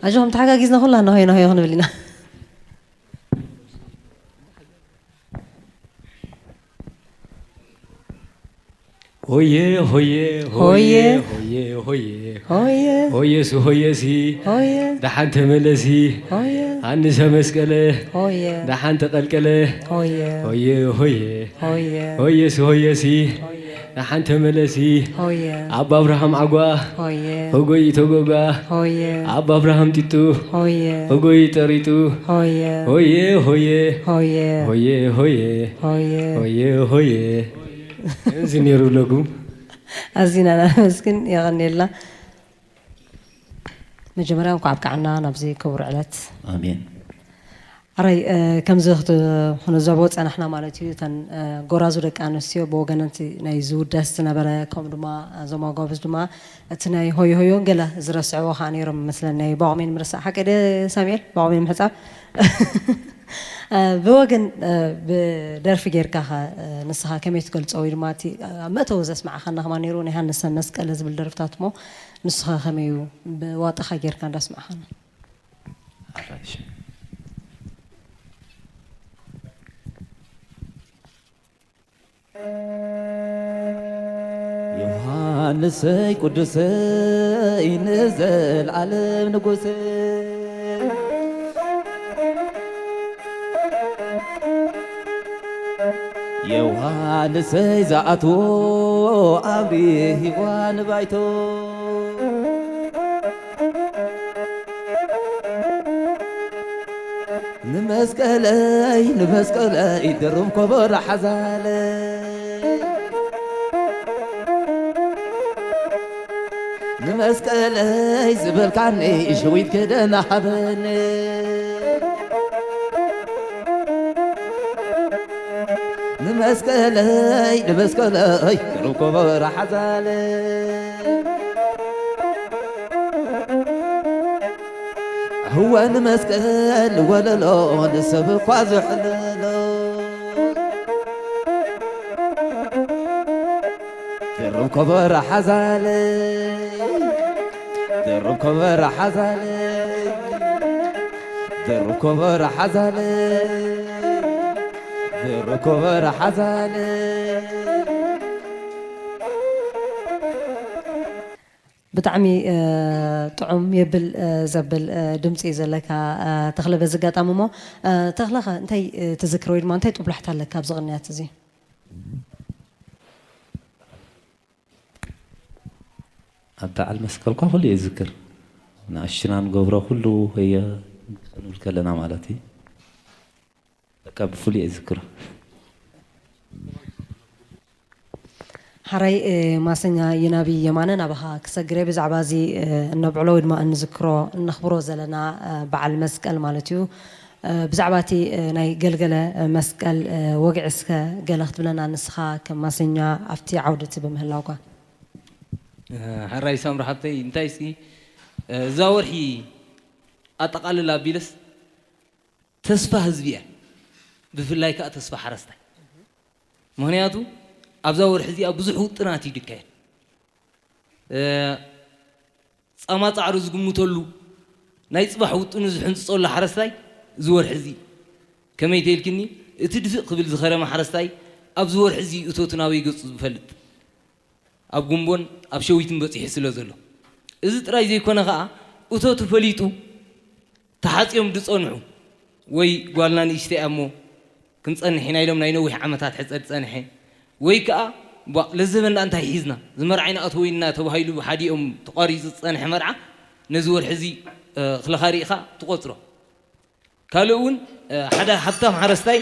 ኣጆኹም ተሓጋጊዝና ኩላና ሆየ ሆየ ክንብል ኢና። ሆየ ሆየ ሆየ ሆየ ሆየ ሆየ ሆየሱ ሆየሲ ሆየ ደሓን ተመለሲ ሆየ ኣንሰ መስቀለ ሆየ ደሓን ተቐልቀለ ሆየ ሆየ ሆየ ሆየ ሆየሱ ሆየሲ ሆየ ደሓን ተመለሲ ሆየ ኣባ ኣብርሃም ዓጓ ሆየ ሆጎይ ተጎጋ ሆየ ኣባ ኣብርሃም ጢጡ ሆየ ሆጎይ ጠሪጡ ሆየ ሆየ ሆየ ሆየ ሆየ ሆየ ሆየ ሆየ ሆየ እዚ ነይሩ ብለኩም ኣዚና ናመስግን የቐንየልና። መጀመርያ እንኳዕ ኣብቅዓና ናብዚ ክቡር ዕለት። ኣሜን። ኣራይ ከምዚ ክንዕዘቦ ፀናሕና ማለት እዩ። እተን ጎራዙ ደቂ ኣንስትዮ ብወገነን እቲ ናይ ዝውደስ ዝነበረ ከምኡ ድማ እዞም ኣጓብዝ ድማ እቲ ናይ ሆዮ ሆዮን ገለ ዝረስዕዎ ከዓ ነይሮም መስለኒ። ናይ ባቑሜን ምርሳዕ ሓቂ ደ ሳሙኤል ባቑሜን ምሕፃብ ብወገን ብደርፊ ጌርካ ከ ንስኻ ከመይ ትገልፆ? ወይ ድማ እቲ ኣብ መእተዊ ዘስማዕኻና ከማ ነይሩ ናይ ሃንሰ መስቀለ ዝብል ደርፍታት እሞ ንስኻ ከመይ እዩ ብዋጣኻ ጌርካ እንዳስማዕኻና? ኣራሽ ዮሃንሰይ ቅዱሰይ ንዘለዓለም ንጉሰይ ዮሃንሰይ ዝኣትዎ ኣብሪህዋ ንባይቶ ንመስቀለይ ንመስቀለይ ድርብ ኮቦሮ ሓዛለይ ንመስቀለይ ዝበልካኒ ሸዊት ክደና ሃበኒ ንመስቀለይ ንመስቀለይ ድርብ ኮቦሮ ሓዛለይ እወ ንመስቀል ወለሎ ንሰብ እኳ ዝሕለሎ ድርብ ኮቦሮ ሓዛለይ ድርብ ኮቦሮ ሓዛለይ ድርብ ኮቦሮ ሓዛለይ ድርብ ኮቦሮ ሓዛለይ ብጣዕሚ ጥዑም የብል ዘብል ድምፂ እዩ ዘለካ ተኽለ። በዚ ኣጋጣሚ እሞ ተኽለኸ እንታይ ትዝክር ወይ ድማ እንታይ ጥብላሕታ ኣለካ ኣብዚ ቅንያት እዚ? ኣብ በዓል መስቀል እኳ ኩሉ እየ ዝዝክር ንኣሽና ንገብሮ ኩሉ የ ክንብል ከለና ማለት እዩ በቃ ብፍሉይ እየ ዝዝክሮ ሓራይ ማሰኛ ይናቢ የማነ ናባኻ ክሰግረ ብዛዕባ እዚ እነብዕሎ ወይ ድማ እንዝክሮ እነኽብሮ ዘለና በዓል መስቀል ማለት እዩ። ብዛዕባ እቲ ናይ ገልገለ መስቀል ወግዒ እስከ ገለ ክትብለና ንስኻ ከም ማሰኛ ኣብቲ ዓውዲ እቲ ብምህላውካ። ሕራይ ሳምሪ ሓብተይ እንታይ እስኪ እዛ ወርሒ ኣጠቓልል ኣቢለስ ተስፋ ህዝቢ እያ ብፍላይ ከዓ ተስፋ ሓረስታይ ምክንያቱ ኣብዛ ወርሒ እዚኣ ብዙሕ ውጥናት እዩ ድካየድ ፃማ ፃዕሩ ዝግምተሉ ናይ ፅባሕ ውጥኑ ዝሕንፅፀሉ ሓረስታይ እዚ ወርሒ እዚ ከመይ ተይልክኒ እቲ ድፍእ ክብል ዝኸረመ ሓረስታይ ኣብዚ ወርሒ እዚ እቶቱ ናበይ ገፁ ዝፈልጥ ኣብ ጉንቦን ኣብ ሸዊትን በፂሑ ስለ ዘሎ እዚ ጥራይ ዘይኮነ ከዓ እቶቱ ፈሊጡ ተሓፂዮም ዝፀንሑ ወይ ጓልና ንእሽተይ እያ እሞ ክንፀንሕ ኢና ኢሎም ናይ ነዊሕ ዓመታት ሕፀ ዝፀንሐ ወይ ከዓ ቧእ ለዘበና እንታይ ሒዝና ዝመርዓ ኢና ኣትወይና ተባሂሉ ሓዲኦም ተቋሪፁ ዝፀንሐ መርዓ ነዚ ወርሒ እዚ ክለኻ ርኢኻ ትቆፅሮ ካልእ እውን ሓደ ሃብታም ሓረስታይ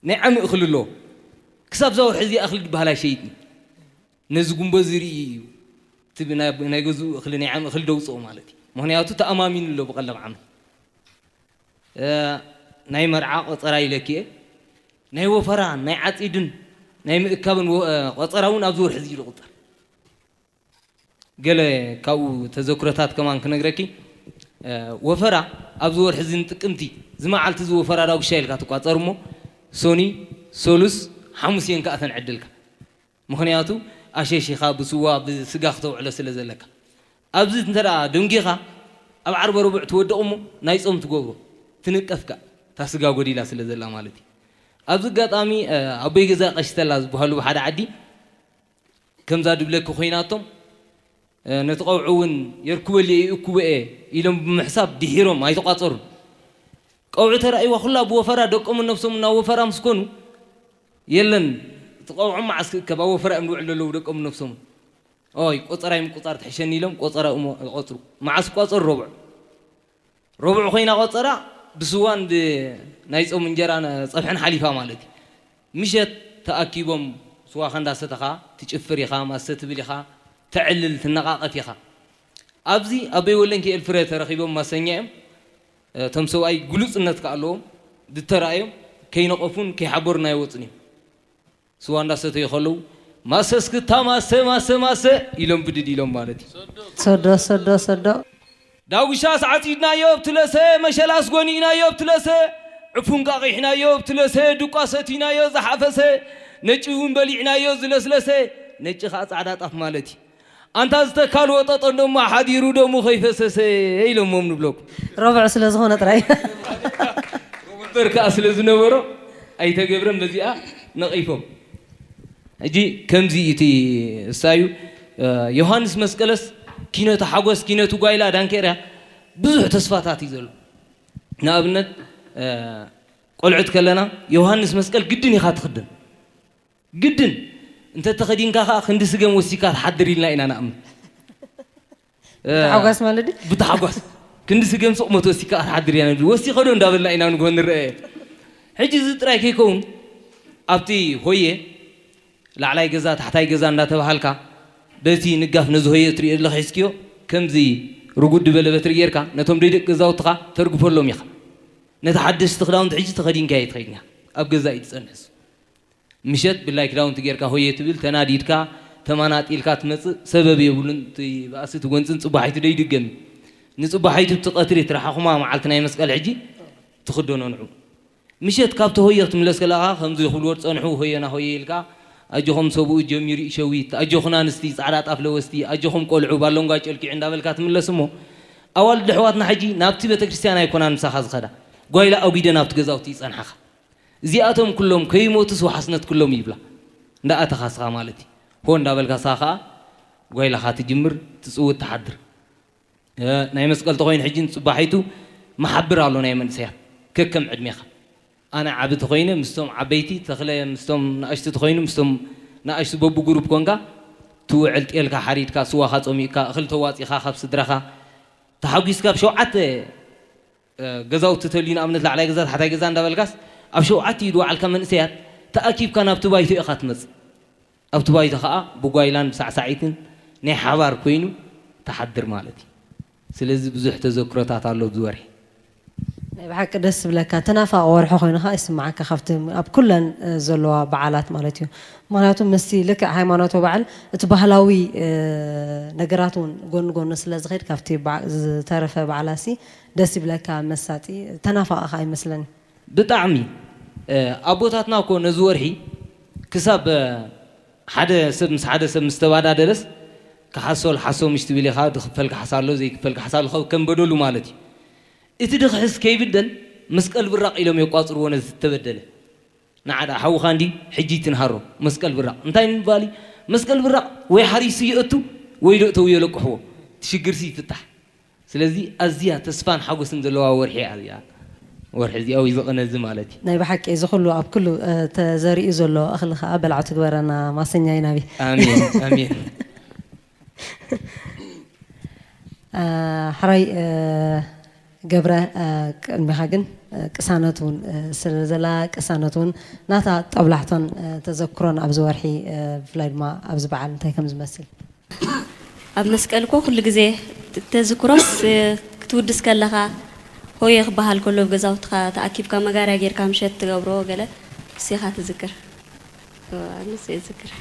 ናይ ዓሚ እኽሊ ኣለዎ ክሳብ እዛ ወርሒ እዚኣ እኽሊ ዝበሃል ኣይሸይጥን ነዚ ጉንቦ ዝርኢ እዩ እቲ ናይ ገዝኡ እኽሊ ናይ ዓሚ እኽሊ ደውፅኦ ማለት እዩ ምክንያቱ ተኣማሚኑ ኣሎ ብቐለብ ዓመት ናይ መርዓ ቆፀራ ኢለኪ እየ ናይ ወፈራ ናይ ዓፂድን ናይ ምእካብን ቆፀራ እውን ኣብዚ ወርሒ እዚ ዝቁፀር ገለ ካብኡ ተዘክሮታት ከማን ክነግረኪ ወፈራ ኣብዚ ወርሒ እዚ ንጥቅምቲ እዚ መዓልቲ እዚ ወፈራ ዳጉሻ ኢልካ ትቋፀር እሞ ሶኒ ሶሉስ ሓሙስ እየን ከኣ ተን ዕድልካ ምኽንያቱ ኣሸሺኻ ብስዋ ብስጋ ክተውዕሎ ስለ ዘለካ። ኣብዚ እንተ ደኣ ደንጊኻ ኣብ ዓርበ ርቡዕ ትወድቕ እሞ ናይ ጾም ትገብሮ ትንቀፍካ እታ ስጋ ጎዲላ ስለ ዘላ ማለት እዩ። ኣብዚ ኣጋጣሚ ኣቦይ ገዛ ቀሽተላ ዝበሃሉ ብሓደ ዓዲ ከምዛ ድብለኪ ኮይናቶም ነቲ ቀውዒ እውን የርክበሉ እየ ይእክቦ እየ ኢሎም ብምሕሳብ ድሒሮም ኣይተቋጸሩን። ቀውዒ ተራእይዋ ኩላ ብወፈራ ደቆምን ነብሶምን ናብ ወፈራ ምስ ኮኑ የለን እቲ ቀውዒ መዓስ ክእከብ ኣብ ወፈራ እዮም ዝውዕሉ ዘለዉ ደቆምን ነብሶምን። ኦይ ቆጸራይ ምቁጻር ትሕሸኒ ኢሎም ቆጸራ እሞ ይቆጽሩ። መዓስ ይቋጸሩ? ረቡዕ። ረቡዕ ኮይና ቆጸራ ብስዋን ብናይ ጾም እንጀራ ጸብሕን ሓሊፋ ማለት እዩ። ምሸት ተኣኪቦም ስዋኻ እንዳሰተኻ ትጭፍር ኢኻ፣ ማሰ ትብል ኢኻ፣ ተዕልል ትነቓቐፍ ኢኻ። ኣብዚ ኣቦይ ወለንኪኤል ፍረ ተረኺቦም ማሰኛ እዮም። እቶም ሰብኣይ ግሉጽነት ከኣ ኣለዎም። ዝተራእዮም ከይነቐፉን ከይሓበሩን ኣይወጹን እዮም። ስዋ እንዳሰተዩ ከለዉ ማሰ እስክታ ማሰ ማሰ ማሰ ኢሎም ብድድ ኢሎም ማለት እዩ። ሰዶ ሰዶ ሰዶ ዳጉሻስ ዓጺድናዮ ኣብቲ ለሰ፣ መሸላስ ጎኒእናዮ ኣብቲ ለሰ፣ ዕፉን ቃቒሕናዮ ኣብቲ ለሰ፣ ድቋ ሰቲናዮ ዝሓፈሰ፣ ነጪ እውን በሊዕናዮ ዝለስለሰ፣ ነጪ ኸዓ ጻዕዳ ጣፍ ማለት እዩ። ኣንታ ዝተካል ወጠጦ እንደሞ ሓዲሩ ደሙ ከይፈሰሰ ኢሎሞም ንብለኩም። ረቡዕ ስለ ዝኾነ ጥራይ እምበር ከኣ ስለ ዝነበሮ ኣይተገብረን በዚኣ ነቒፎም። ሕጂ ከምዚ እዩ እቲ እሳዩ ዮሃንስ መስቀለስ ኪነቱ ሓጎስ ኪነቱ ጓይላ ዳንኬርያ ብዙሕ ተስፋታት እዩ ዘሎ። ንኣብነት ቆልዑት ከለና ዮሃንስ መስቀል ግድን ኢኻ ትኽድን ግድን እንተ ተኸዲንካ ከዓ ክንዲ ስገም ወሲካ ትሓድር ኢልና ኢና ንኣምን። ሓጓስ ማለት ድዩ? ብታሓጓስ ክንዲ ስገም ሱቕ ሞት ወሲካ ትሓድር ኢና ንብል። ወሲኸ ዶ እንዳበልና ኢና ንግሆ ንረአ። ሕጂ እዚ ጥራይ ከይከውን ኣብቲ ሆየ ላዕላይ ገዛ ታሕታይ ገዛ እንዳተባሃልካ በቲ ንጋፍ ነዚ ሆየ ትሪኦ ዘለኻ ሒዝክዮ ከምዚ ርጉድ ዝበለ በትሪ ጌርካ ነቶም ደይደቂ ገዛውትኻ ተርግፈሎም ኢኻ። ነቲ ሓደሽቲ ክዳውንቲ ሕጂ ተኸዲንካዮ ትኸይድ ኢኻ። ኣብ ገዛ እዩ ትጸንሕስ። ምሸት ብላይ ክዳውንቲ ጌርካ ሆየ ትብል፣ ተናዲድካ ተማናጢልካ ትመጽእ፣ ሰበብ የብሉን። እቲ ባእሲ፣ እቲ ጎንጽን ጽባሒቱ ደይድገም እዩ። ንጽባሒቱ እቲ ቀትሪ፣ እቲ ረሓኹማ መዓልቲ ናይ መስቀል ሕጂ ትኽደኖ ንዑ። ምሸት ካብቲ ሆየ ክትምለስ ከለኻ፣ ከምዚ ክብልዎ ዝጸንሑ፣ ሆየና ሆየ ኢልካ፣ ኣጆኹም ሰብኡት ጀሚሩ እዩ ሸዊት፣ ኣጆኹን ኣንስቲ ጻዕዳ ጣፍ ለበስቲ፣ ኣጆኹም ቆልዑ ባሎንጓ ጨልኪዑ እንዳበልካ ትምለስ እሞ፣ ኣዋልድ ኣሕዋትና ሕጂ ናብቲ ቤተክርስትያን ኣይኮናን ምሳኻ ዝኸዳ፣ ጓይላ ኣጒደን ኣብቲ ገዛውቲ ይጸንሓኻ። እዚኣቶም ኩሎም ከይሞቱስ ወሓስነት ኩሎም ይብላ። እንዳኣተኻ ስኻ ማለት እዩ። ሆ እንዳበልካ ስኻ ከኣ ጓይላኻ ትጅምር፣ ትጽውት፣ ትሓድር። እ፣ ናይ መስቀል ተኾይኑ ሕጂ ንጽባሒቱ መሓብር ኣሎ ናይ መንእሰያት። ከከም ዕድሜኻ። ኣነ ዓቢ ተኾይነ ምስቶም ዓበይቲ፣ ተኽለ ምስቶም ንኣሽቱ ተኾይኑ ምስቶም ንኣሽቱ በብጉሩፕ ኮንካ ትውዕል ጤልካ ሓሪድካ፣ ስዋኻ ጾሚእካ፣ እኽሊ ተዋጺኻ ካብ ስድራኻ ተሓጒስካ ብ ሸውዓተ ገዛውቲ ተልዩ ንኣብነት ላዕላይ ገዛ ታሕታይ ገዛ እንዳበልካስ ኣብ ሸውዓተ ኢድ ወዓልካ መንእሰያት ተኣኪብካ ናብቲ ባይቶ ኢኻ ትመጽእ። ኣብቲ ባይቶ ኸኣ ብጓይላን ብሳዕሳዒትን ናይ ሓባር ኮይኑ ትሓድር ማለት እዩ። ስለዚ ብዙሕ ተዘክሮታት ኣሎ ኣብዚ ወርሒ። ናይ ብሓቂ ደስ ዝብለካ ተናፋቂ ወርሒ ኮይኑ ኸዓ ይስምዓካ ካብቲ ኣብ ኩለን ዘለዋ በዓላት ማለት እዩ። ምክንያቱ ምስቲ ልክዕ ሃይማኖታዊ በዓል እቲ ባህላዊ ነገራት እውን ጎኒ ጎኒ ስለ ዝኸይድ ካብቲ ዝተረፈ በዓላሲ ደስ ይብለካ መሳጢ ተናፋቂ ኸዓ ይመስለኒ። ብጣዕሚ ኣቦታትና እኮ ነዚ ወርሒ ክሳብ ሓደ ሰብ ምስ ሓደ ሰብ ምስ ተባዳደለስ ክሓሶ ልሓሶ ምሽ ትብል ኢኻ፣ ዝኽፈል ካሕሳ ኣሎ ዘይክፈል ካሕሳ ኣሎ ከም በደሉ ማለት እዩ። እቲ ድኽሕስ ከይብደል መስቀል ብራቕ ኢሎም የቋጽርዎ ነዚ ዝተበደለ። ንዓ ደኣ ሓውኻ እንዲ ሕጂ ትንሃሮ መስቀል ብራቕ እንታይ ንምባል እዩ? መስቀል ብራቕ ወይ ሓሪሱ ይእቱ ወይ ዶ እተው የለቅሕዎ እቲ ሽግርሲ ይፍታሕ። ስለዚ ኣዝያ ተስፋን ሓጎስን ዘለዋ ወርሒ እያ እዚኣ። ወርሒ እዚኣ ወይ ዝቕነ እዚ ማለት እዩ። ናይ ብሓቂ እዚ ኩሉ ኣብ ኩሉ ተዘሪኡ ዘሎ እኽሊ ከዓ በላዕቱ ግበረና ማሰኛይ ናቢ። ኣሜን ኣሜን። ሕራይ ገብረ ቅድሚኻ ግን ቅሳነት እውን ስለ ዘላ ቅሳነት እውን ናታ ጠብላሕቶን ተዘክሮን ኣብዚ ወርሒ ብፍላይ ድማ ኣብዚ በዓል እንታይ ከም ዝመስል ኣብ መስቀል እኮ ኩሉ ግዜ ተዝክሮስ ክትውድስ ከለኻ ሆየ ክበሃል ከሎ ኣብ ገዛውትኻ ተኣኪብካ መጋርያ ጌርካ ምሸት ትገብሮ ገለ ንስኻ ትዝክር። ኣነስ እየ ዝዝክር።